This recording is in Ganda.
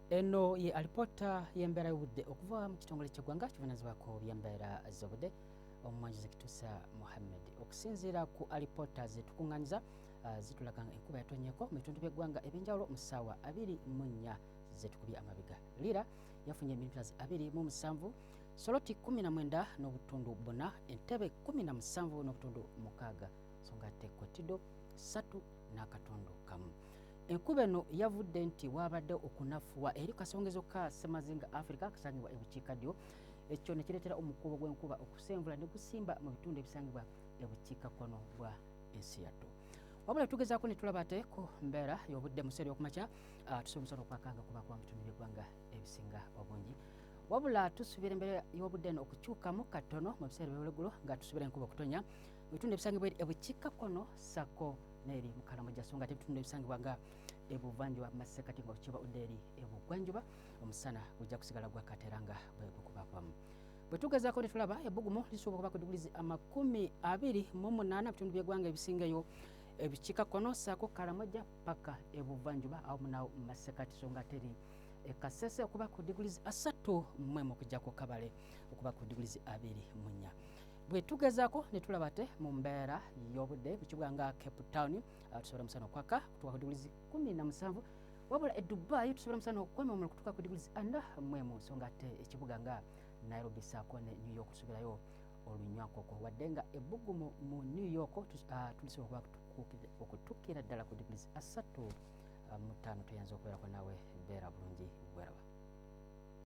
Eno ye alipoota y'embeera y'obudde okuva mu kitongole ky'eggwanga kivunaanyizibwako by'embeera z'obudde, omwanjuzi Kitusa Muhammed. Okusinziira ku alipoota zetukuŋŋanyiza, zitulaga nga enkuba yatonyeko mu bitundu by'eggwanga ebyenjawulo mu ssaawa 24 zetukubye amabega. Lira yafunye millimeters 27, Soloti 19.4, Entebe 17.6, so nga ate Kotido 3.1. Enkuba eno yavudde nti waabadde okunafuwa eri kasongezo ka ssemazinga Africa akasangibwa ebukiikaddyo, ekyo ne kireetera omukuubo gw'enkuba okusenvula ne gusimba mu bitundu ebisangibwa ebukiikakkono bwa ensi yattu. Wabula tugezaako ne tulaba ate ku mbeera y'obudde mu sseera y'okumakya, tusobola omusana okwakanga kuba kuba mu bitundu by'eggwanga ebisinga obungi. Wabula tusuubira embeera y'obudde eno okukyukamu katono mu biseera eby'olweggulo, nga tusuubira enkuba okutonya mu bitundu ebisangibwa eri ebukiikakkono ssaako n'eri mu Karamoja, so nga ate ebitundu ebisangibwa nga ebuvanjuba masekati nga okiba odda eri ebugwanjuba omusana gujja kusigala gwakatera nga bwe gukubakubamu. Bwe tugezaako ne tulaba ebbugumu lisuuba okuba ku digulizi 28 mu bitundu by'eggwanga ebisingayo ebikiikakkono ssaako Karamoja paka ebuvanjuba awamu nawo masekati, so nga teri ekasese okuba ku digulizi 31, okujjako Kabale okuba ku digulizi 24. Bwe tugezaako ne tulaba ate mu mbeera y'obudde mu kibuga nga Cape Town, tusobola omusana okwaka okutuuka ku digulizi 17, wabula e Dubai tusobola omusana okwememula okutuuka ku digulizi 41, so nga ate ekibuga nga Nairobi ssaako ne New York tusuubirayo olunywankoko, wadde nga ebbugumu mu New York tulisobola okuba okutuukira ddala ku digulizi 35. Tuyinza okubeerako naawe, beera bulungi, bweraba.